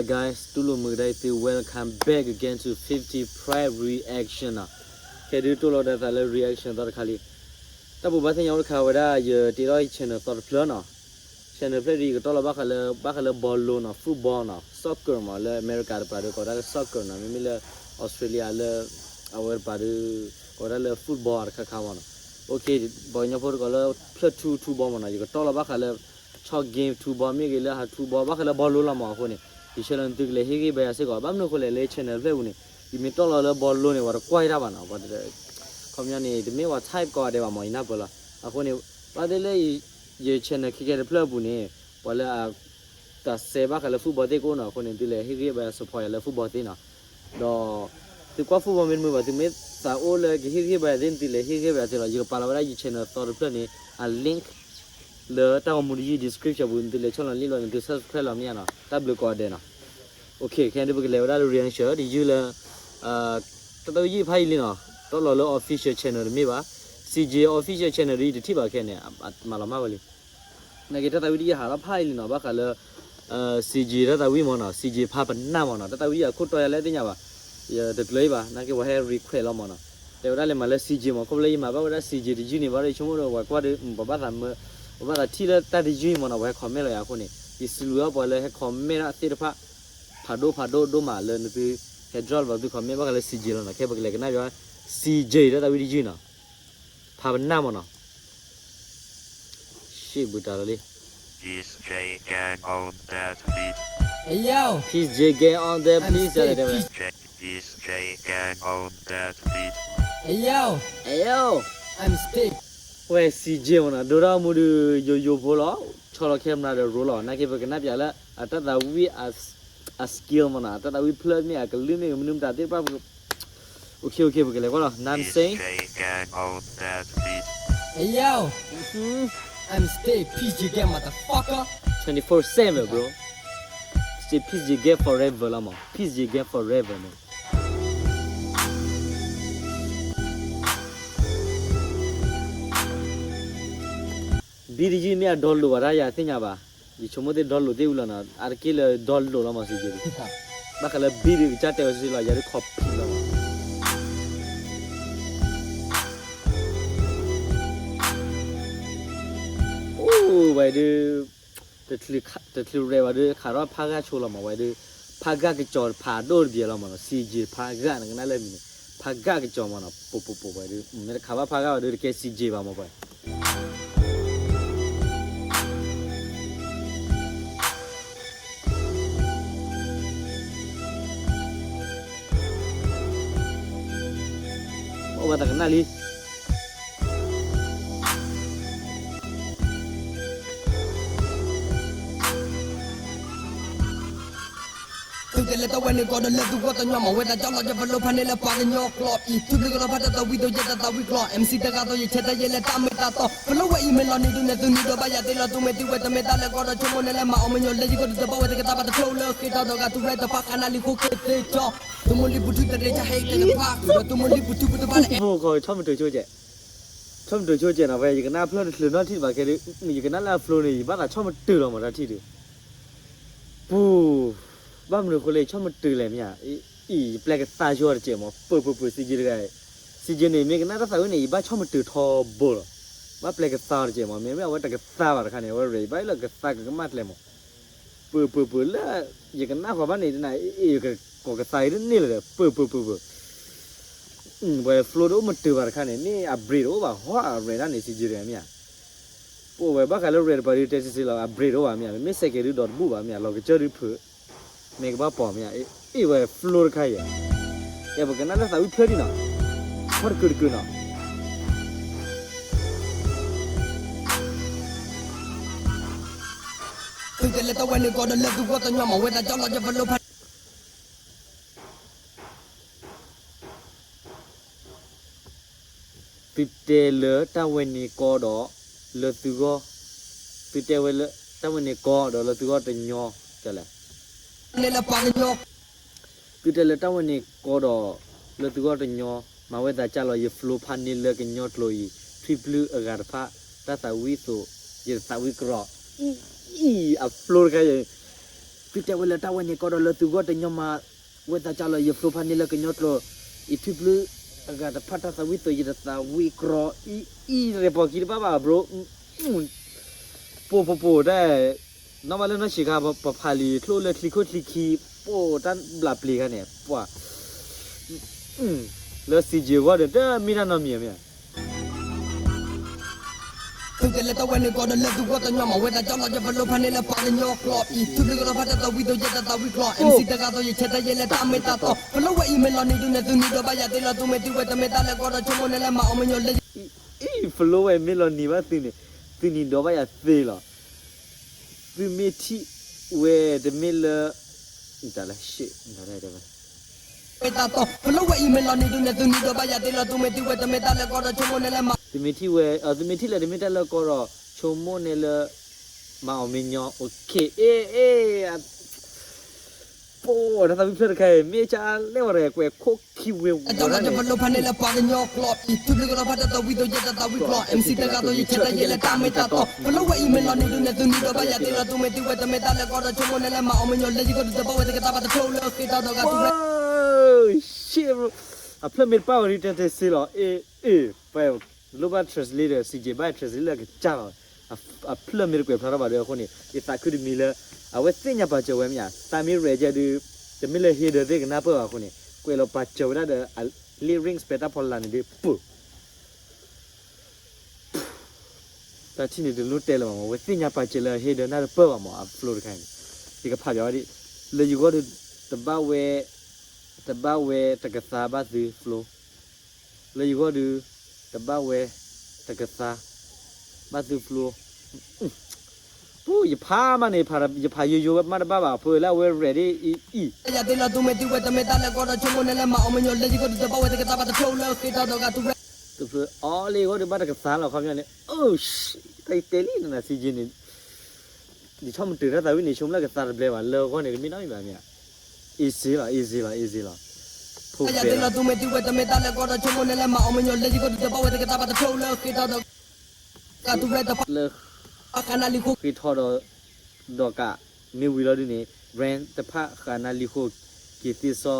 Guys, တူၢ်လိာ်မုာ်ကဒါအံၤသု welcome back again to fifty Pride Reaction နီၤ. ခဲဒုးတိၢ်လီၤဒၣ်သးလၢ reaction သီတခါလံ. တၢ်ဘိးဘၣ်သ့ၣ်ညါအိၣ်တခါဝဲဒၣ် ယတ့ထီၣ် channel သီတဖျၢၣ်နီၤ. Channel ဖျၢၣ်ဒ်အံၤ ယကတီၢ်လီၤဘၣ်ဃးလၢ ဘၣ်ဃးလၢ ball နီၤ, football နီၤ, soccer မး, လၢအမဲရကၤတပၤဒီး ကိးဝဲဒၣ်လၢ soccer နီၤ, မ့မ့ၢ်လၢ Australia လၢ အဝဲတပၤဒီး ကိးဝဲဒၣ်လၢ football တခါခါမးနီၤ. ပှၤကညီဖိတကိးလၢ ဖျၢၣ်ထူထူဘီမးနီၤ, ယကတီၢ်လီၤဘၣ်ဃးလၢ ချီၣ် game ထူဘီမ့ၢ်ဂ့ၤ လၢဟးထူဘီ ဘၣ်ဃးလၢ ball လီၤမး. အဃိန့ၣ် ယဆၢလီၤနသုကလဲၤဟ့ၣ်ဂံၢ်ဘါယၤစ့ၢ်ကီး, ဘၣ်မနုၤအဃိလဲၣ် လၢ channel ဖျၢၣ်ပူၤန့ၣ် ယမ့ၢ်တီၢ်လီၤလၢ ball န့ၣ် ပှၤတကွၢ်တၢ်ဘၣ်နီၤ, ခီပညီန့ၣ် တမ့ၢ်ပှၤ type ကိးဂၤဒဲးဘၣ်မး ယနၢ်ပၢၢ်လီၤ. အဃိန့ၣ် ဘၣ်သ့ၣ်လၢ ယ channel ခဲကဲတဖျၢၣ်အပူၤန့ၣ် ပှၤလၢ တၢ်စဲဘၣ်ဃးလၢ football သ့ၣ်ကအိၣ်နီၤ. အဃိန့ၣ် သုလဲၤဟ့ၣ်ဂံၢ်ဘါ support ယၤလၢ football သ့ၣ်နီၤ. ဒီး သုကွၢ် football မ့တမ့ၢ်ဘၣ် သုမ့ၢ်သးအိၣ်လၢကဟ့ၣ်ဂံၢ်ဘါယၤသ့ၣ် နသုလဲၤဟ့ၣ်ဂံၢ်ဘါယၤသ့လီၤ. ယကပာ်လီၤဝဲဒၣ်ယ channel သီတဖျၢၣ်န့ၣ် အ link လၢတၢ်ဂီၤမူတယုၢ် description ပူၤ နသုလဲၤဆီၣ်လီၤလံလီၤ နသု subscribe လီၤမ့ၢ်ဧါနီၤ. တၢ်ဘျုးကိးဂၤဒဲးနီၤ. ခဲအံၤဒုးပကလဲၤဝဲဒၣ်လၢ reaction တယုၢ်လၢ တၢ်သးဝံၣ်ယုၢ်ဖးယံာ်လံနီၤ, တီၢ်လီၤလၢ official channel တမ့ၢ်ဘၣ်, C J official channel ဒ်အံၤတထံၣ်ဘၣ်ခဲန့ၣ် မၤလီၤမၢ်ဝဲလံ. နာ်က့တၢ်သးဝံၣ်ဒ်ယဟးထီၣ်ဖးယံာ်လံနီၤ, ဘၣ်ဃးလၢ C J တၢ်သးဝံၣ်မးနီၤ, C J ဖးပနၢ်မးနီၤ, တၢ်သးဝံၣ်ယခိၣ်တီယၤလၢသ့ၣ်ညါဘၣ်, ယတကျၢၤအံၤဘၣ်, နာ်က့ပှၤဟဲ request လီၤမးနီၤ, တဲဝဲဒၣ်လဲၤမၤလၢ C J မး, ခီဖျိလၢယမၤဘၣ်ဝဲဒၣ် C J တယုၢ်န့ၣ် ဘၣ်ဒီးဆိကမိၣ်ဒီး ပှၤကွၢ်ဒီး ပှၤဘၣ်သးမၢ, ပှၤဘၣ်သးထံၣ်လၢတၢ်တယုၢ်အံၤမးနီၤ, ပှၤဟဲ comment လီၤယၤအဃိန့ၣ် ယစံးဘျုးဘၣ်ပှၤလၢဟဲ comment ဒၣ်သ့ၣ်တဖၣ် ဖးဒိၣ်ဖးဒိၣ်ဒိၣ်မးလၢနသု ဟဲ drop လီၤသု comment ဘၣ်ဃးလၢ C J လီၤနီၤ. ခဲပကလဲၤကနၣ်ယွၤ C J တၢ်သးဝံၣ်တယုၢ်နီၤ, ဖးပနၢ်မးနီၤ. ရှ့ၣ်ဘူးတၢ်လီၤလံ. Peace J Gang on that beat. Hey yo, Peace J Gang on that beat. Peace J Gang on that beat. Hey yo, hey yo, I'm Steve. ဝဲ C J မးနီၤ, ဒိၣ်ထီၣ်မူဒုး ယိယိဖိလီၤ, ဆီလီၤ camera ဒီး roll လီၤ. နာ်က့ပကနၣ်ပၠးလၢ အတၢ်သးဝံၣ် အ skill မးနီၤ, အတၢ်သးဝံၣ်ဖျၢၣ်မ့ၢ် အကလုၢ်မ့ၢ် မနုၤမတၤသ့ၣ်တဖၣ် Okay, okay, ပကလဲၤကွၢ်လီၤ. Nine sing. Hey yo, I'm Steve P G Gang motherfucker. Twenty-four seven, bro. Steve P G Gang forever လီၤမး, P G Gang forever မး. ဘံၣ်တယုၢ်မ့ၢ်အ download ဘၣ်တၢ်ယၤသ့ၣ်ညါဘၣ်, ယဆိကမိၣ်သ့ၣ် download သ့ၣ်ဝံၤလီၤနီၤ, အါတက့ၢ်လၢ download လီၤမး စံးက့ၤ, ဘၣ်ဃးလၢဘံၣ်ဒုးကစၢ်တဲဝဲစ့ၢ်လီၤ, ယၤဒုး copy လီၤမး. အိၣ်ဝဲဒုး, တချုးရဲၣ်ဝဲဒုး ခးထီၣ်ဖးဂၢ်ဆိလီၤမးဝဲဒုး, ဖးဂၢ်ကစီၤဖးဒိၣ်တဘျီလီၤမးနီၤ, စံးက့ၤဖးဂၢ်န့ၣ် ကနၣ်လၢမံၤန့ၣ်, ဖးဂၢ်ကစီၤမးနီၤ, ပိာ်ပိာ်ပိာ်ဝဲဒုး, မ့ၢ်တခးဘၣ်ဖးဂၢ်ဝဲဒုး တကဲစံးက့ၤဘၣ်မးပှဲၤ အိၣ်ဝဲတကနၣ်လံ. သုတဲလၢတၢ်ဝဲန့ၣ်ကီးဒီးလၢသုဂီၢ်တညီမး, ဝဲဒၣ်ကၠီလီၤယ flow ဖးန့ၢ်လၢပှၤကညီကျိာ်အံၤ, သုဘျုးကလီၤဖးတၢ်သးဝံၣ်သိးယဲတၢ်သးဝံၣ်ကျိာ်, M C တဂၤသိးယဆဲးတၢ်ယဲလၢတၢ်မ့ၢ်တၢ်တီ, flow ဝဲအံၤမ့ၢ်လီၤနံၤဒုးန့ၣ် သုနံၤဒီးဘၣ်ယၤသ့လီၤ, သုမ့ၢ်သံဝဲတမ့ၢ်တၢ်လၢကီးဒီး ဆိကမိၣ်န့ၣ်လၢမၤအီၤမ့ၢ်ညီ လၢယကီးတဘၣ်ဝဲတကတၢၢ်ဘၣ်တဖျိလၢဃ့ထီၣ်ဒီးဂၤ သုရဲတဖၣ်ဃးနၢ်လံဃိက့ၤသ့ကၠီ, သုမိၢ်လံပူၤထူတရ့ၣ် ကဟဲက့ၤတဖၣ်ဒီး သုမိၢ်လံပူၤထူပူၤတဖၣ်န့ၣ် ဆီၣ်မတုၤဆိကဲး, ဆီၣ်မတုၤဆိကဲးနီၤ, ဖဲယကနၣ်ဖျၢၣ်တချုးနီၢ်ထံၣ်တဘၣ်ခဲဒုး ယကနၣ်လၢအ flow န့ၣ် ယဘၣ်သးဆီၣ်မတုၤလီၤမးတၢ်ထံၣ်ဒုး, ပူၤ, ဘၣ်မနုၤအဃိလဲၣ် ယဆီၣ်မတုၤလဲၣ်မ့ၢ်ဧါ, အံၤ ယပျဲကသါဆိတကဲးမး, ပၢၢ်ပၢၢ်ပၢၢ် စံးက့ၤတဂၤ, စံးက့ၤန့ၣ် မ့ၢ်ကနၣ်တၢ်သးဝံၣ်န့ၣ် ယဘၣ်ဆီၣ်မတုၤထီဘိလီၤ, ဘၣ်ပျဲကသါတကဲးမး, မ့မ့ၢ်အဝဲတကသါဘၣ်တခါန့ၣ် အဝဲရဲၣ် ယဘၣ်လၢကသါကကမၣ်ကျဲမး ပၢၢ်ပၢၢ်ပၢၢ်လၢ ယကနၣ်ဃီၤဘၣ်န့ၣ် တနၤအံၤ ယကကိးကသါအံၤတန့ၢ်လၢၤဒီး ပၢၢ်ပၢၢ်ပၢၢ်ပၢၢ်, ဝဲ flow တအိၣ်မတုၤဘၣ်တခါန့ၣ် မ့ၢ်အ break တအိၣ်ဘၣ် ဟီၣ်အရဲၣ်ဒၣ်န့ၣ် စံးက့ၤတဂၤမ့ၢ်ဧါ, ပအိၣ်ဝဲဘၣ်ဃးလၢရဲၣ်တပၤဒုး တဲစံးစ့ၢ်လီၤ အ break တအိၣ်ဘၣ်မ့ၢ်ဧါ, မ့ၢ်စဲးကဲးဒုးဒီးတဘူၣ်ဘၣ်မ့ၢ်ဧါ, လီၤကစၢၢ်ဒုးဖုး မ့ၢ်ကဘၣ်ပိာ်မ့ၢ်ဧါ, အ့ၣ်ဝဲ flow တခါအံၤ, ကဲပကနၣ်လၢသးဝံၣ်ဖျၢၣ်ဒံးနီၤ, ဆီၣ်တကုာ်တကုာ်နီၤ သုတဲလၢတၢ်ဝဲန့ၣ်ကီးဒီးလၢသုဂီၢ်တညီမး ဝဲဒၣ်ကၠီလီၤယ flow ဖး သုတဲလၢတၢ်ဝဲန့ၣ်ကီးဒီး လၢသုဂီၢ်, သုတဲဝဲလၢ တၢ်ဝဲန့ၣ်ကီးဒီးလၢသုဂီၢ်တညီ, တဲလဲၣ်, န့ၣ်လၢပှၤကညီ, သုတဲလၢတၢ်ဝဲန့ၣ်ကီးဒီး လၢသုဂီၢ်တညီ, မၤဝဲသးကၢလီၤယ flow ဖးန့ၢ်လၢကညီကျိာ်အံၤ ထွံၣ်ပျုၢ်အဂၤတဖၣ် တၢ်သးဝံၣ်သိး ယတသးဝံၣ်ကရီး, အံၤ အ flow တခါယဲ သုတဲဝဲလၢတၢ်ဝဲန့ၣ်ကီးဒီးလၢသုဂီၢ်တညီမး ဝဲသးကၢ်လီၤ ယဖျိဖးန့ၢ်လၢကညီကျိာ် အံၤထူပျုၢ်အဂၤတဖၣ်တၢ်သးဝံၣ်သိးယတသးဝံၣ်ကြီ အံၤ အံၤ ရဲၣ်ပီၤခံတဘၣ်ဘၣ် bro ပိာ်ပိာ်ပိာ်တၢ် နီၢ်ဘၣ်လၢနီၢ်ဆံးခါ ပဖးလံာ်ချိၣ်လၢချံခိၣ်ချံခံ ပိာ်တၢ်ဘျးပျံၤခါန့ၣ် ပှၤ လၢ စီၣ်ကၠံၣ် အဂီၢ်ဒီး တမ့ၢ်တၢ်နီတမံၤမ့ၢ် သုတဲလၢတၢ်ဝဲန့ၣ်ကီးဒီးလၢသုဂီၢ်တညီမး ဝဲသးကၢ်လီၤ ယဖျိဖးန့ၢ်လၢပှၤကညီကျိာ် အံၤထူပျုၢ်ကဒီးဖးတၢ်သးဝံၣ်သိးယတသးဝံၣ်ကြီ MC တဂၤသိးယဆဲးတၢ်ယဲလၢတၢ်မ့ၢ်တၢ်တီ follow ဝဲအံၤမ့ၢ်လီၤနံၤဒုးန့ၣ် သုနံၤဒီးဘၣ်ယၤသ့လီၤ သုမ့ၢ်ထံၣ်ဝဲတမ့ၢ်တၢ်လၢကီးဒီး ဆိကမိၣ်န့ၣ်လၢမၤအီၤမ့ၢ်ညီလၢ အံၤ follow ဝဲမ့ၢ်လီၤနံၤဘၣ်သုန့ၣ် သုနံၤဒီးဘၣ်ယၤသ့လီၤ သုမ့ၢ်ထံၣ်ဝဲတမ့ၢ်လၢ တၢ်လၢ shit တၢ်လၢ မ့ၢ်တၢ်တီ follow ဝဲအံၤမ့ၢ်လီၤနံၤဒုးန့ၣ် သုနံၤဒီးဘၣ်ယၤသ့လီၤ သုမ့ၢ်ထံၣ်ဝဲတမ့ၢ်တၢ်လၢကီးဒီး ဆိကမိၣ်န့ၣ်လၢမၤ သုမ့ၢ်ထံၣ်ဝဲ သုမ့ၢ်ထံၣ်လၢတမ့ၢ်တၢ်လၢကီးဒီး ဆိကမိၣ်န့ၣ်လၢ မၤအီၤမ့ၢ်ညီ okay အ့ အ့ ပိာ်တၢ်သးဝံၣ်ဖျၢၣ်တခါအံၤ မ့ၢ်ကလဲၣ်ဝဲကွဲးခိၣ်ခံဝ့ၤဝီၤတၢ်န့ၣ် ယဖျိဖးန့ၢ်လၢပှၤကညီကျိာ် အံၤထူပျုၢ်ကဒီးဖးတၢ်သးဝံၣ်သိးယတသးဝံၣ်ကြီ MC တဂၤသိးယဆဲးတၢ်ယဲလၢတၢ်မ့ၢ်တၢ်တီ follow ဝဲအံၤမ့ၢ်လီၤနံၤဒုးန့ၣ် သုနံၤဒီးဘၣ်ယၤသ့လီၤ သုမ့ၢ်ထံၣ်ဝဲတမ့ၢ်တၢ်လၢကီးဒီး ဆိကမိၣ်န့ၣ်လၢမၤအီၤမ့ၢ်ညီ လၢယဂီၢ်ဒုးတဘၣ်ဝဲတကသးဘၣ်တထိလၢဃ့ထီဒီးဂၤသုဝဲ shit bro အဖျၢၣ်မ့ၢ်တပၣ်ဝဲဒ်တဲတဲစ့လီၤ အ့ အ့ ပှၤလိၣ်ဘၣ် translator စံးက့ၤဘၣ် translate လၢကစၢ်လီၤ အဖျၢၣ်မ့ၢ်တကွဲးဖျါထီၣ်ဘၣ်ဒီးအဃိန့ၣ် ယသးခုတမံၤလၢ အဝဲသ့ၣ်ညါပာ်စၢၤဝဲမ့ၢ်ဧါ တၢ်မ့ၢ်ရဲၣ်ကဲဒုး တမ့ၢ်လၢ hater သ့ၣ်ကနၢ်ပၢၢ်ဘၣ်အဃိန့ၣ် ကွဲးလီၤပာ်စၢၤဝဲဒၣ်ဒီး အ lyrics ပဲတၢ်ဖီလာ်န့ၣ်ဒုး ပူၤ တၢ်ထံၣ်န့ၣ်တလိၣ်တဲလၢၤဘၣ်မး အဝဲသ့ၣ်ညါပာ်စၢၤလၢ hater နၢ်တပၢၢ်ဘၣ်မး အ flow တခါအံၤန့ၣ် ယကဖးပၠးဝဲဒ် လၢယဂီၢ်ဒုး တဘၣ်ဝဲ တဘၣ်ဝဲတကသါဘၣ်သု flow လၢယဂီၢ်ဒုး တဘၣ်ဝဲ တကသါ ဘၣ်သု flow ပူၤ ယဖးမးန့ၣ် ယဖးယိယိမးတဘၣ်ဘၣ် အဖိလၢအဝဲ ready အံၤ ယၤသ့လီၤ သုမ့ၢ်ထံၣ်ဝဲတမ့ၢ်တၢ်လၢကီးဒီး ဆိကမိၣ်န့ၣ်လၢမၤအီၤမ့ၢ်ညီ လၢယဂီၢ်ဒုးတဘၣ်ဝဲတကသးဘၣ်တထိလၢဃ့ထီဒီးဂၤသုဝဲ သုဖျိအီၤလၢယဂီၢ်ဒုးဘၣ်တကသါလီၤ ခီပညီန့ၣ် oh shit တၢ်ယတဲလံနစံးက့ၤန့ၣ် ယဆီမတၤတၢ်သးဝံၣ်န့ၣ် ဆိကမိၣ်လၢကသါတဘျဲဘၣ် လၢအဂီၢ်န့ၣ် တမ့ၢ်နီတမံၤဘၣ်မ့ၢ်ဧါ easy လီၤ easy လီၤ easy လီၤ ဖိၣ်ဃဲလီၤ ယၤသ့လီၤ သုမ့ၢ်ထံၣ်ဝဲတမ့ၢ်တၢ်လၢကီးဒီး ဆိကမိၣ်န့ၣ်လၢမၤအီၤမ့ၢ်ညီ လၢယဂီၢ်ဒုးတဘၣ်ဝဲတကသးဘၣ်တထိလၢဃ့ထီဒီး လၢ ဃ့ထီဒီး ဒီးကးမ့ၢ်ဝံၤလီၤဒုးန့ၣ် brand တဖၣ်ဃးနၤလံဃိ က့ၤသ့စီ သုး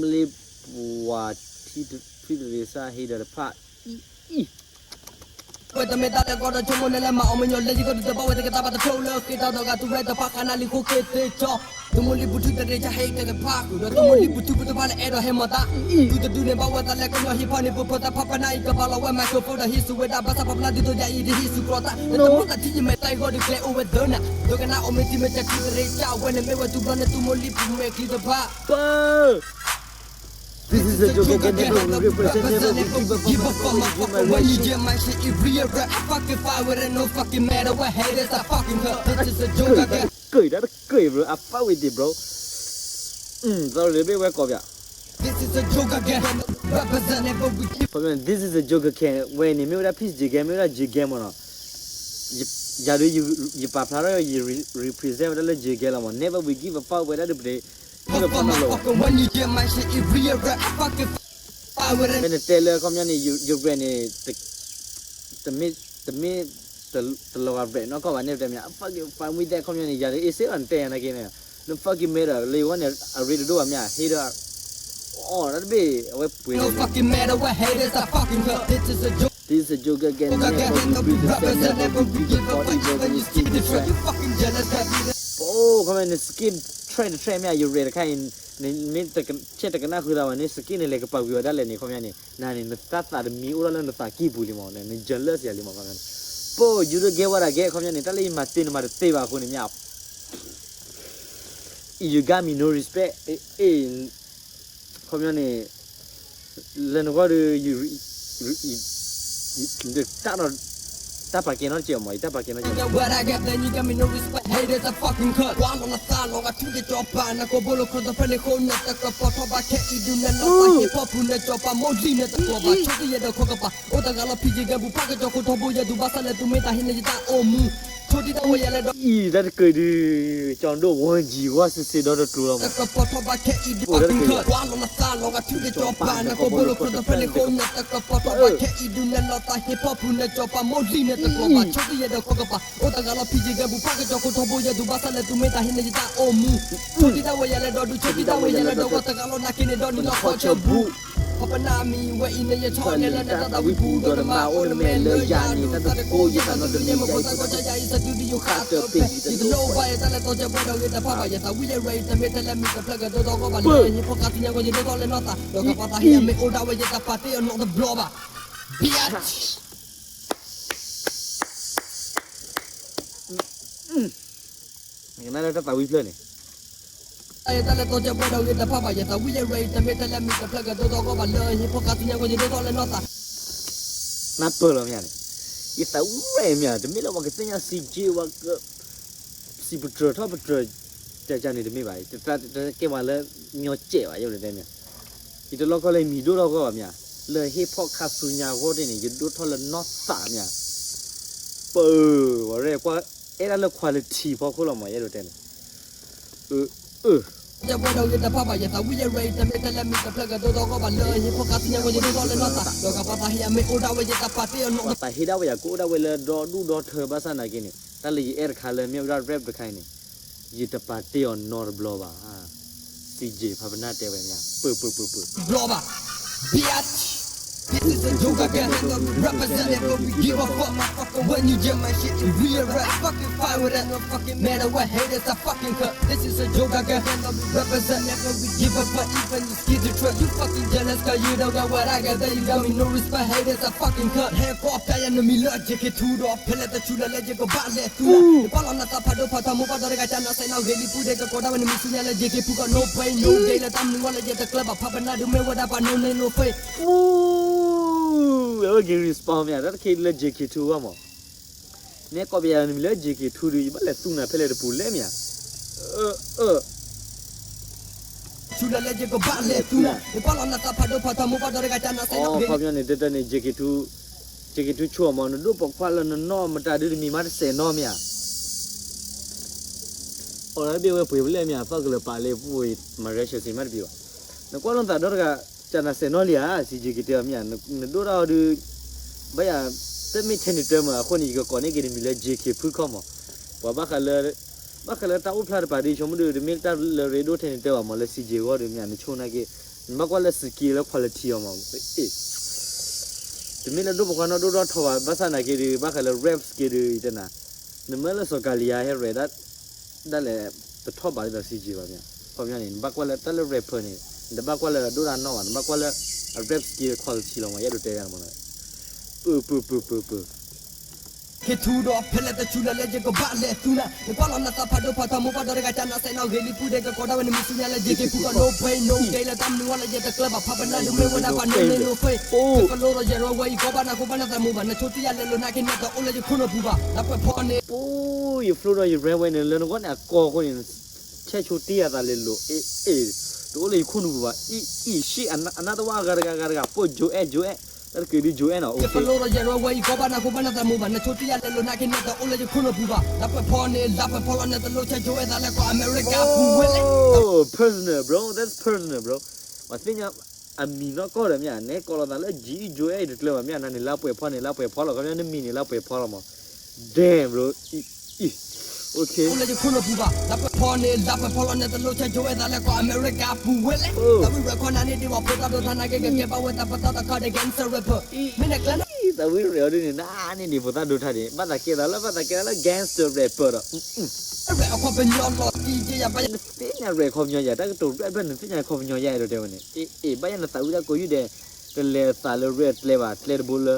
လ့ၣ်ပှၤ ထံတရံးစၢ် hater တဖၣ် အံၤ ဝဲတမ့ၢ်တၢ်လၢကီးဒီး ဆိကမိၣ်န့ၣ်လၢမၤအီၤမ့ၢ်ညီ လၢယဂီၢ်ဒုးတဘၣ်ဝဲတကသးဘၣ်တထိလၢဃ့ထီဒီးဂၤသုဝဲတဖၣ်ဃးနၤလံဃိ က့ၤသ့စီ သုးမုၢ်လံၢ်ပူၤ ထံတရံးစၢ် hater တဖၣ်ဃုာ်ဒီး သုးမုၢ်လံၢ်ပူၤထူပူၤတဖၣ်လၢအဲၣ်ဒိးဟဲမၤတၢ် သုတဒုးန့ၢ်ဘၣ်ဝဲသးလၢကညီ hip hop န့ၣ် ပဖိသၣ်ဖးပနၢ်အံၤ ကဘၣ်လီၤဝဲ microphone ဒီးဟံးဆူၣ်ဝဲဒၣ် ဘၣ်ဆၣ်ဖးပနၢ်ဒုးသိးယၤအံၤ တဟံးဆူၣ်ကြီတၢ် နတမ့ၢ်တၢ်ထံၣ်ယမဲာ်တၢ်အံၤဂီၢ်ဒုးကျဲအိၣ်ဝဲသၢနၤ ဒီးကနၣ်အိၣ်မ့ၢ်ထံမ့ၢ်တၢ်ထံတရံးစၢ် အဝဲန့ၣ်မ့ၢ်ဝဲသုးဘျီန့ၣ် သုးမုၢ်လံၢ်ပူၤမဲာ်ချံတဖၣ် ပၢ် This is a joke again, never will represent, never will give a fuck about you, my shit. If we ever, I fucking fire with it, no fucking matter what haters, I fucking cut. This is a joke again. တၢ်တကဲ bro, I fuck with it, bro. သီရ့ၣ်ဘ့ၣ်ဝဲကိးပၠး This is a joke again. Represent, never will give ခီပညီန့ၣ် this is a joke again ဝဲန့ၣ် မ့ၢ်ဝဲဒၣ် peace ကဲ မ့ၢ်ဝဲဒၣ် ကဲ မ့ၢ်နီၤ ယၤဒုး ယပာ်ဖျါထီၣ် ယ represent ဝဲဒၣ်လၢ ကဲ လီၤမး never will give a fuck ဝဲဒၣ်ဒုးပတ fuck about you, my shit. If we ever, I fucking fire with it. ဖဲနတဲလၢခီပညီန့ၣ် ယ rap န့ၣ် တမ့ၢ် တမ့ၢ် တလီၤဂာ် rap နီၢ်ကီၢ်ဘၣ်န့ၣ် တဲမ့ၢ် fucking fire with that ခီပညီန့ၣ် ယၤဒုး အ့ၣ်စ့ဘၣ်နတဲယၤနာ်က့န့ၣ် န fucking matter လၢယဂီၢ်န့ၣ် အရ့တဒိၣ်ဘၣ်မ့ၢ် hater အီၣ်တၢ်တဘ့ၣ် အဝဲပှ့ၤ No fucking matter what haters, I fucking cut. This is a joke. This is a joke again. Never will be the same. Never will be the same. Even you see the track. You fucking jealous, got me there. အိၣ် ခီပညီန့ၣ် skit track တ track မ့ၢ် ယ rap တခါအံၤ နမ့ၢ် check တကနၣ်ဃုာ်သးဘၣ်န့ၣ် skit န့ၣ် လဲၤကပာ်ကွံာ်ဝဲဒၣ်လဲၣ်န့ၣ် ခီပညီန့ၣ် နန့ၣ် နတၢ်သးတမံၤအိၣ်ထီၣ်လၢနသးကံၢ်ပူၤလံမး န jealous ယၤလံမး ခီပညီန့ၣ် ပိၢ် you don't get what I get ခီပညီန့ၣ် တၢ်လၢယမၤသ့နမၤတသ့ဘၣ်အဃိန့ၣ်မ့ၢ် You got me no respect ခီပညီန့ၣ် လၢနဂီၢ်ဒီး တၢ်ဒီး တၢ်ပာ်ကဲနီတစဲးမး ယတၢ်ပာ်ကဲနီတစဲး What I got, then you got me no respect. Haters, I fucking cut. ကွၢ်လီၤနသးလီၤဂာ်ထူကစီၤပၤ နကိးဘိလိာ်ခီၣ်သဖဲန့ၣ် ဃိနတကပီၤထီၣ်ဘၣ်ခဲအံၤ ဒုးနလီၤပာ်ဟ့ၣ်ဖီၣ်ပူၤ နစီၤပၤမိၢ်လံၢ် နတကွီၤဘၣ် ဆိသယဲၢ်ဒီးခီကပၤ အိၣ်တဂၤလီၤဖံးယံၤဂဲၤပူၤ ဖးကစီၤခိၣ်ထီဘိယဲၢ်ဒုး ဘၣ်ဆၣ်လၢသုမ့ၢ်တၢ်ဟ့ၣ်န့ၣ် ယတၢ်အိၣ်မူ အံၤ တၢ်တကၢၢ်ဒုး ကၠီဒိၣ်ဝီကံၤဝါစ့စ့ဒီတကျိၤလီၤမး, တကပီၤထီၣ်ဘၣ်ခဲအံၤဒုးအီၣ်ပံခၢၣ် ကွၢ်လီၤနသးလီၤဂာ်ထူၣ်ကကၠီၤပၤ နကိးဘိလိာ်ခရၢတဖျၢၣ်န့ၣ်ဃိ နတကပီၤထီၣ်ဘၣ်ခဲအံၤဒုး နလီၤသးဟ့ၣ်ဖီၣ်ဖုး နကၠီၤပၤမိၢ်လံၢ် နတကျီၤဘၣ်ဆိတယဲၢ်ဒီးခီကပၤ အိၣ်တဂၤလီၤဖံးယံၤကဲပူၤ ပၢ်ကကၠီၤခိၣ်ထီဘိယဲၢ်ဒုး ဘၣ်ဆၣ်လၢသုမ့ၢ်တၢ်ဟ့ၣ်န့ၣ်ယတၢ်အိၣ်မူ ဆိတံၢ်တၢ်ဝဲယဲၢ်လၢဒီး တဂၤလီၤနာ်က့န့ၣ်ဒီး နလီၤခီဆၢဘူး ဖီပနၢ်မံၤဝဲအံၤန့ၣ် ယဆီၣ်လဲၤလၢနတၢ်သးဝံၣ်ပူၤ ဒီးနမၤအိၣ်နမဲာ်လၢယၤန့ၣ် တၢ်တကိးယသးနီတမံၤ ယသကိးယသးနီတမံၤ ယသးစူၤဒုးယဃၣ်တပ့ၤ ယတလိၣ်ဘၣ်ယတၢ်လဲၤတီကဲဘှီဒီး ယတဖးဘၣ်ယသးဝံၣ်ယရဲၣ် ယတမ့ၢ်ထဲလဲၣ်မံၤတဖျၢၣ်ကဒိၣ်ထီၣ်ဂီၢ်ဘၣ်လၢ ယဟ့ၣ်ဖီၣ်ခါဆူညါဂီၢ် ယဒိၣ်ထီၣ်လၢနီၢ်သး ဒီးကပၤသးဟ့ၣ်အမ့ၢ်အိၣ်ဒၣ်ဝဲ ယတပာ်တ့ၢ်အီၤနီတဘျီဘၣ် ဘၣ် ကနၣ်လၢတၢ်သးဝံၣ်ဖျၢၣ်န့ၣ် တၢ်လဲၤတီကဲဘှီဒီး ယတဖးဘၣ်ယသးဝံၣ်ယရဲၣ် ယတမ့ၢ်ထဲလဲၣ်မံၤတဖျၢၣ်ကဒိၣ်ထီၣ်ဂီၢ်ဘၣ်လၢ ယဟ့ၣ်ဖီၣ်ခါဆူညါဂီၢ် ယဒိၣ်ထီၣ်လၢနီၢ်သး နၢ်ပၢၢ်လီၤမ့ၢ်ဧါန့ၣ်, ယသးဝံၣ်မ့ၢ်ဧါ, တမ့ၢ်လၢပှၤကသ့ၣ်ညါစံးက့ဝဲက စံးပတြၢၤထီၣ်ပတြၢၤ ကကန့ၣ်တမ့ၢ်ဘၣ်, တကဲပှၤလၢ ညီကဲးဘၣ် ယဲၢ်တဲမ့ၢ်, ယတလီၢ်ကီၢ်လၢမံၤဒိၣ်ထီၣ်ဂီၢ်ဘၣ်မ့ၢ်ဧါ, လၢဟ့ၣ်ဖီၣ်ခါဆူညါဂီၢ်တ့ၢ်န့ၣ် ယဒိၣ်ထီၣ်လၢနီၢ်သးမ့ၢ်ဧါ, ပၢ် ဝဲရဲၣ်ကွၢ် အဲၣ်ဒၣ်လၢ quality ဖီခိၣ်လီၤမ့ၢ် ယဲၢ်တဲန့ၣ် ကဲဘှီဒီး ယတဖးဘၣ်ယသးဝံၣ်ယရဲၣ် ယတမ့ၢ်ထဲလဲၣ်မံၤတဖျၢၣ်ကဒိၣ်ထီၣ်ဂီၢ်ဘၣ်လၢ ယဟ့ၣ်ဖီၣ်ခါဆူညါဂီၢ် ယဒိၣ်ထီၣ်လၢနီၢ်သး ဒီးကပၤသးဟ့ၣ်အမ့ၢ်အိၣ်ဒၣ်ဝဲ ယတပာ်တ့ၢ်အီၤနီတဘျီဘၣ် ပှၤသးဟ့ၣ်ဒၣ်ဝဲယၤ ကအိၣ်ဒၣ်ဝဲလၢဒီဒူၣ်ဒီထၢဘၣ်ဆၣ်နာ်က့န့ၣ် တၢ်လၢယအဲၣ်တခါလၢမ့ၢ်ဝဲဒၣ် rap တခါအံၤန့ၣ် ယတပာ်တ့ၢ်အီၤနီတဘျီဘၣ်, စံးက့ဖးပနၢ်တဲဝဲမ့ၢ်ဧါ, ပၢ်ပၢ်ပၢ်ပၢ် ဘျီဘၣ် bitch. This is a joke, I can handle it. Represent it, but we give a fuck. Motherfucker, when you jam my shit, it real rap. Fucking fight with it, no fucking matter what haters, I fucking cut. This is a joke, I can handle it. Represent it, but we give a fuck. Even you scared to try. You fucking jealous, cause you don't got what I got. Then you got me no respect, haters, I fucking cut. Hand off, I am the me love, J K two, dog. Pele the chula, let you go, but let through. ပှၤလီၤနသးဖးဒိၣ်ဖးထီ မိၢ်ပှၢ်ဒီးတဂၤ ကနၣ်စဲးနီၣ်ဂ့ၤလံ ပူၤဒဲးကကိးဒၣ်ဝဲ နမံၤဆူညါလၢ J K ဖုကီး no pain no gain လၢတၢ်မနုၤဝဲလၢယတကျၢၤဘၣ် ဖးပနၢ်ဒုးမ့ၢ်ဝဲဒၣ်ပှၤ no name no fame အဝဲဂ့ၤ respond မ့ၢ်ဧါ တၢ်တခ့လၢ J K two ဂီၢ်မး, နကိးပယၤနမံၤလၢ J K two ဒုး ယဘၣ်လဲၤသူနၤဖဲလဲၣ်တပူၤလဲၣ်မ့ၢ်ဧါ, အၢ ဆူလၢလဲၣ် ယကဘၣ်လဲၤသူနၤ နပှၤလီၤနသးဖးဒိၣ်ဖးထီ မိၢ်ပှၢ်ဒီးတဂၤ ကနၣ်စဲးနီၣ်ဂ့ၤလံ ခီပညီန့ၣ် တၢ်တၢ်န့ၣ် J K two, J K two ဆိမး နဒိၣ်ပိာ်ခွါလၢနနီၢ်မတၤဒုးတမံၤမးတစဲးနီၣ်မ့ၢ်ဧါ, အီၤဒၣ်ဘ့ၣ်ဝဲပှ့ၤဖဲလဲၣ်မ့ၢ်ဧါ သီၣ်ကလၢၤပာ်လၢပူၤ မၤရဲၣ်ဆၢစ့မးတပံၤဘၣ်, နကွၢ်လိာ်သးဒီးတဂၤ ကနၣ်စဲးနီၣ်လံဧါ စံးက့က့ၤတဲအီၤမ့ၢ်ဧါ, နဒိၣ်ထီၣ်အီၤဒုး ဘၣ်ယၤ တမ့ၢ်ထဲန့ၣ်တၢ်မး အဃိန့ၣ် ယကကိးန့ၢ်က့ၤနမံၤလၢ J K ဖုခီမး, ပှၤဘၣ်ဃးလၢ ဘၣ်ဃးလၢတၢ်အိၣ်ဖျါတပၤဒုး ဆိကမိၣ်ဒုး တမ့ၢ်တၢ်လၢရ့ဒိၣ်ထဲန့ၣ်တၢ်ဘၣ်မး လၢ စံးက့အဂီၢ်ဒုးမ့ၢ်ဧါ နဆိနာ်က့, နဘၣ်ကွၢ်လၢ skill လၢ quality အီၤမး, တမ့ၢ်လၢဒိၣ်ပိာ်ခွါနီၢ်ဒိၣ်ထီၣ်ထီဘၣ် ဘၣ်ဆၣ်နာ်က့ဒုး ဘၣ်ဃးလၢ rap skill ဒုး ယတဲနၤ, နမ့ၢ်လၢစီၤကၤလံၤယါဟဲရဲၣ် ဒၣ်လဲာ် တထီၣ်ဘးဒ်သိး စံးက့ဘၣ်မ့ၢ်ဧါ, ခီပညီန့ၣ် နဘၣ်ကွၢ်လၢတၢ်လၢ rapper န့ၣ် နတဘၣ်ကွၢ်လၢအဒိၣ်တၢ်နီၢ်ဘၣ် နဘၣ်ကွၢ်လၢ အ rap skill quality လီၤမး ယအဲၣ်ဒိးတဲယၤမး, ပၢ်ပၢ်ပၢ်ပၢ်ပၢ် K two ဒီး ဖဲလဲၣ်တဆူလၢလဲၣ် ယကဘၣ်လဲၤသူနၤ နကွၢ်လီၤနသးဖးဒိၣ်ဖးထီ မိၢ်ပှၢ်ဒီးတဂၤ ကနၣ်စဲးနီၣ်ဂ့ၤလံ ပူၤဒဲးကကိးဒၣ်ဝဲ နမံၤဆူညါလၢ J K ဖုကီး no pain no gain လၢတၢ်မနုၤဝဲလၢယတကျၢၤဘၣ် ဖးပနၢ်ဒုးမ့ၢ်ဝဲဒၣ်ပှၤ no name no fame ကလိဒီးယရဲၣ်ဝဲအံၤ ကီဘၣ်နၤဃိဘၣ်နၤသးမူဘၣ် နဆိတံၢ်ယၤလဲၤလိာ်နာ်က့ နတအိၣ်လၢယခိၣ်နူာ်ပူၤဘၣ် လၢပှဲၤဖီန့ၣ် ပူၤ ယ flow ဒီးယရဲၣ်ဝဲန့ၣ် လၢနဂီၢ်န့ၣ်အကီအဃိန့ၣ် ဆဲးဆိတံၢ်ယၤသးလဲၤလိာ် အ့ အ့ တအိၣ်လၢယခိၣ်နူာ်ပူၤဘၣ် အံၤ အံၤ ရှံၣ် အနၢ်တဝၣ်အဂၤတဂၤဂၤတဂၤ ပိၢ် ယိၤအဲၣ် ယိၤအဲၣ် တၢ်တက့ၢ်ဒုး ယိၤအဲၣ်နီၤ ကလိဒီးယရဲၣ်ဝဲအံၤ ကီဘၣ်နၤဃိဘၣ်နၤသးမူဘၣ် နဆိတံၢ်ယၤလဲၤလိာ်နာ်က့ နတအိၣ်လၢယခိၣ်နူာ်ပူၤဘၣ် လၢပှဲၤဖီန့ၣ် လၢပှဲၤဖီလီၤ နတလိၣ်ဆဲး ယိၤအဲၣ်သးလၢကီၢ်အမဲရကၤပူၤဝဲလဲၣ် personal bro, that's personal bro, ပှၤသ့ၣ်ညါ အမံၤနီၢ်ကီၢ်ဒီးမ့ၢ်ဧါ နကိးလိာ်သးလၢ ယိၤအဲၣ် တကျၢၤဘၣ်မ့ၢ်ဧါ နၤန့ၣ် လၢပှဲၤဖီန့ၣ် လၢပှဲၤဖီလီၤ ခီပညီနမံၤန့ၣ် လၢပှဲၤဖီလီၤမး damn bro, အံၤ အံၤ အိၣ်လၢယခိၣ်နူာ်ပူၤဘၣ် လၢပှဲၤဖီန့ၣ် လၢပှဲၤဖီလီၤ နတလိၣ်ဆဲး ယိၤအဲၣ်သးလၢကီၢ်အမဲရကၤပူၤဝဲလဲၣ် လၢဝံၤရဲၣ်ခီနၤန့ၣ် ဒ်ဝဲဖိသၣ်ဒိထါနာ်က့ ကကဲဘၣ်ဝဲတၢ်ပတီၢ်တခီ the gangster rapper မ့ၢ်နကျဲန့ၣ် သးဝံၣ်ရဲၣ်အီၤဒ်န့ၣ် နန့ၣ်ဒ်ဖိသၣ်ဒိထါန့ၣ် ဘၣ်သးကဲသးလၢ ဘၣ်သးကဲသးလၢ gangster rapper ဒီး ရဲၣ်အခီပညီလီၤတံၢ်က့ယၤဘၣ်ယၤ နသ့ၣ်ညါရဲၣ်အခီပညီယၤ တၢ်ကတိၤရဲၣ်ဖဲနသ့ၣ်ညါခီပညီယၤ အဲၣ်ဒိးတဲဝဲန့ၣ် အ့ အ့ ဘၣ်ယၤနသးဝံၣ်တၢ်ကိးယုၢ်ဒဲး တလဲၤအသးလၢရဲၣ်ကျဲဘၣ် ကျဲတဘိလၢ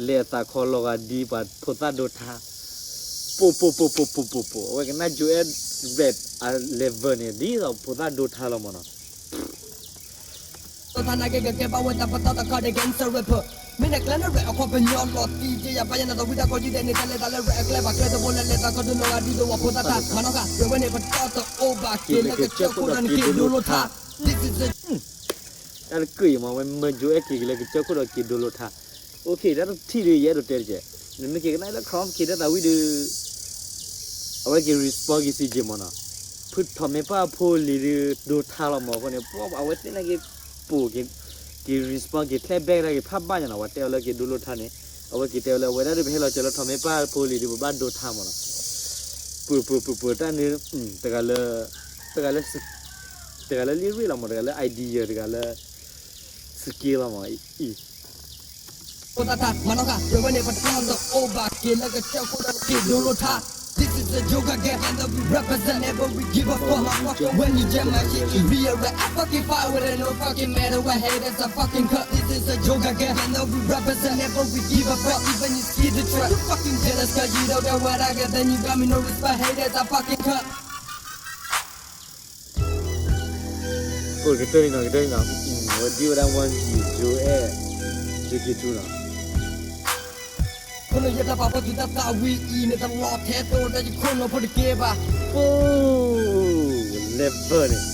လဲၤအသးခီလီၤဂာ်ဒ်ပှၤဖိသၣ်ဒိထါ ပိၢ်ပိၢ်ပိၢ်ပိၢ်ပိၢ်ပိၢ်ပိၢ် အဝဲကနၣ် ယိၤအဲၣ် rap အ level န့ၣ် ဒ်သိးဖိသၣ်ဒိထါလီၤမးနီၤ ဒိထါနာ်က့ ကကဲဘၣ်ဝဲတၢ်ပတီၢ်တခီ the gangster rapper မ့ၢ်နကျဲန့ၣ် ရဲၣ်အခီပညီလီၤတံၢ်က့ယၤဘၣ်ယၤ နသးဝံၣ်တၢ်ကိးယုၢ်ဒဲးန့ၣ် တၢ်လဲၤသးလၢရဲၣ်အကျဲဘၣ် ကျဲတဘိလၢလဲၤသးခီဒိလီၤဂာ်ဒ်သိးပှၤဖိသၣ်ထါ မၤနီၢ်ဃာ် ရဲၣ်ဝဲန့ၣ် ပတီၢ်တအိၣ်ဘၣ်က့ၤ လၢကစၢၢ်ခိၣ်ဒီးက့ၤဒိလိထါ တၢ်တကၢၢ်အံၤမ့ၢ်ဝဲ မၢယိၤအဲၣ်က့ၤက့ၤလၢကစၢၢ်ခိၣ်ဒီးက့ၤဒိလိထါ okay တၢ်တထံၣ်ဒုး ယအဲၣ်ဒိးတဲတက့ၢ် နမ့ၢ်က့ၤကနၣ်လၢ ခရီးက့ၤတၢ်သးဝံၣ်ဒုး အဝဲက့ၤ respond က့ၤ စံးက့ၤမၢ်နီၤ, ဖုထီၣ်မ့ၢ်ပၢ်ဖိလံၤဒုး ဒိထါလီၤမၢ်အဃိန့ၣ် ပှၤအဝဲသ့ၣ်န့ၣ်က့ၤ ပိာ်က့ၤ က့ၤ respond က့ၤ clear back ဒၣ်က့ၤဖးဘၣ်ညါနီၤ, ပှၤတဲအီၤလၢက့ၤဒိလိထါန့ၣ်, အဝဲက့ၤတဲအီၤလၢအဝဲဒၣ်ဒုးပဟဲလီၤစၢၤလၢထီၣ်မ့ၢ်ပၢ်ဖိလံၤဒုး ပဘၣ်ဒိထါမၢ်နီၤ, ပၢၤပၢၤပၢၤပၢၤတၢ်န့ၣ် တဂၤလၢ တဂၤလၢ တဂၤလၢလံရ့ၣ်လီၤမၢ်, တဂၤလၢ idea တဂၤလၢ skill လီၤမၢ်, အံၤ မနီၢ်ခါ ပဝဲန့ၣ် ပတၢ်တအိၣ်ဘၣ်က့ၤလၢကစၢၢ်ခိၣ်ဒီးက့ၤဒိလိထါ, This is a Joker gang and we represent it, but we give a fuck. When you jam my shit, you real rap. I fucking fire with it, no fucking matter what haters, I fucking cut. This is a Joker gang and we represent it, but we give a fuck. Even you see the truck, you fucking jealous 'cause you don't got what I got, then you got me no respect, haters, I fucking cut. အိၣ်ကတၢၢ်န့ၣ်နီၤ ကတၢၢ်န့ၣ်နီၤ, ဝဲဒံဝဲဒၣ် one G Joe အဲၣ် J K two နီၤ, ခိၣ်နၢ်ယဲၢ်တၢ်ပာ်ဖှိၣ်သုတၢ်သးဝံၤအံၤန့ၣ် တလီၤထဲသိးတၢ်ယခိၣ်နၢ်ဖိတက့ၢ်ဘၣ်, အိၣ် level န့ၣ်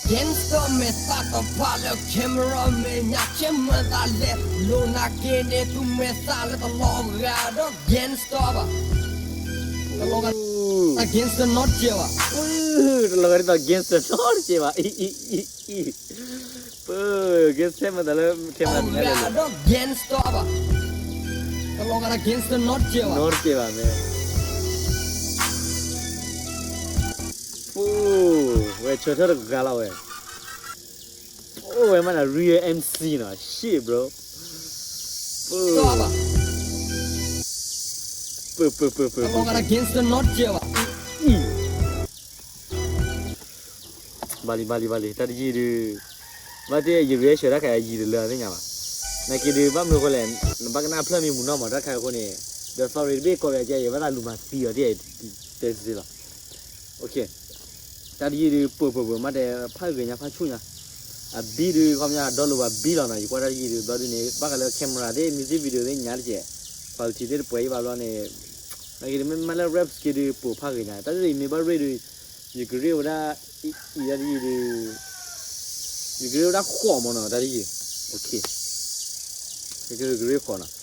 Gangster မဲာ်သၣ်တဖၣ်လၢ camera မဲာ်ညါ ကဲမၤသးလဲၤလိာ်နၤက့န့ၣ် သုမဲာ်သၣ်လၢတလီၤဂာ်ဒီး gangster ဘၣ်, တလီၤဂာ် gangster နီတစဲးဘၣ်, တလီၤဂာ်ဒ်သိး gangster နီတစဲးဘၣ်, အံၤ အံၤ အံၤ အံၤ ပ gangster မၤသးလၢ camera မဲာ်ညါလဲၤလိာ် gangster ဘၣ်, တလီၤဂာ်ဒီး gangster နီတစဲးဘၣ်, နီတစဲးဘၣ်မ့ၢ် ပ ဝဲဆၢထၢၣ်တဂၤလီၤဝဲ, ပ ဝဲမ့ၢ်ဒၣ် real M C နီၤ shit bro, ပ ပ ပ ပ ပ gangster နီတစဲးဘၣ်, ဘၣ်လံဘၣ်လံဘၣ်လံ တၢ်တယံာ်ဒုး, ဘၣ်တ့ၢ်ယ reaction တၢ်ခါအယံာ်တလၢသ့ၣ်ညါဘၣ်, နာ်က့ဒုး ဘၣ်မနုၤအဃိလဲၣ်, နဘၣ်ကနၣ်ဖျၢၣ်မံမူနီၢ်မး တၢ်ခါအဃိန့ၣ်, ဒီး sorry တဘ့ၣ်ကီးပယၤကဲ ယဘၣ်သးလူၤမၤသံအီၤဒ် တဲစ့လီၤ, တၢ်တယံာ်ဒုး ပှၤပှၤပှၤမးတဲ ဖးဂ့ၤညါဖးဆူၣ်ညါ, အဘံဒုး ခီပညီ အဒီလိာ်ဘၣ်ဘံလီၤနီၤ, ယကွၢ်တၢ်တယံာ်ဒုး ဘျီဒုးန့ၣ် ဘၣ်ဃးလၢ camera သ့ၣ် music video သ့ၣ်ညါတက့ၢ်, quality သ့ၣ်တပှဲၤအံၤဘၣ်ဘျီန့ၣ်, နာ်က့ဒုး မ့မ့ၢ်လၢ rap skill ဒုး ပှၤဖးဂ့ၤညါ, တၢ်တယံာ်မ့ၢ်ဘၣ်ရ့ၣ်ဒုး ယကရ့ၣ်ဝဲဒၣ် အံၤတၢ်တယံာ်ဒုး ယကရ့ၣ်ဝဲဒၣ်ဃိးမးနီၤ တၢ်တယံာ်, ယကရ့ၣ်ဃိးနီၤ,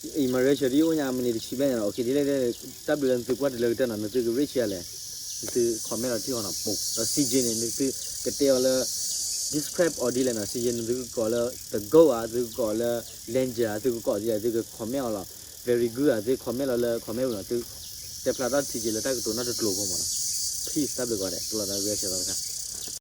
အံၤမၤ reaction ဒ်အိၣ်ညါမံးနံးတဆံဘျဲၣ်ညါနီၤ, တၢ်ဘျုးလၢနသုကွၢ်တုၤလၢကတၢၢ်နီၤ, နသုကရ့ၣ်ဆံးအါလဲၣ်, နသု comment လီၤထံၣ်အီၤနီၤ, ပှၤ ဒီး C J န့ၣ် နသုကတဲအီၤလၢ describe အီၤဒ်လဲၣ်နီၤ, C J နသုကကိးလၢ the goat ဧါ, သုကကိးလၢ legend ဧါ, သုကကိးဒ်လဲၣ် သုက comment အီၤလီၤ, very good ဧါ, သု comment လီၤလၢ comment ပူၤနီၤ, သု တဲဖျါထီၣ် C J လၢတၢ်ကတိၤနီတကျိၤဖိမးနီၤ, peace တၢ်ဘျုးကိးဂၤဒဲး ကလီၤသး reaction တခါ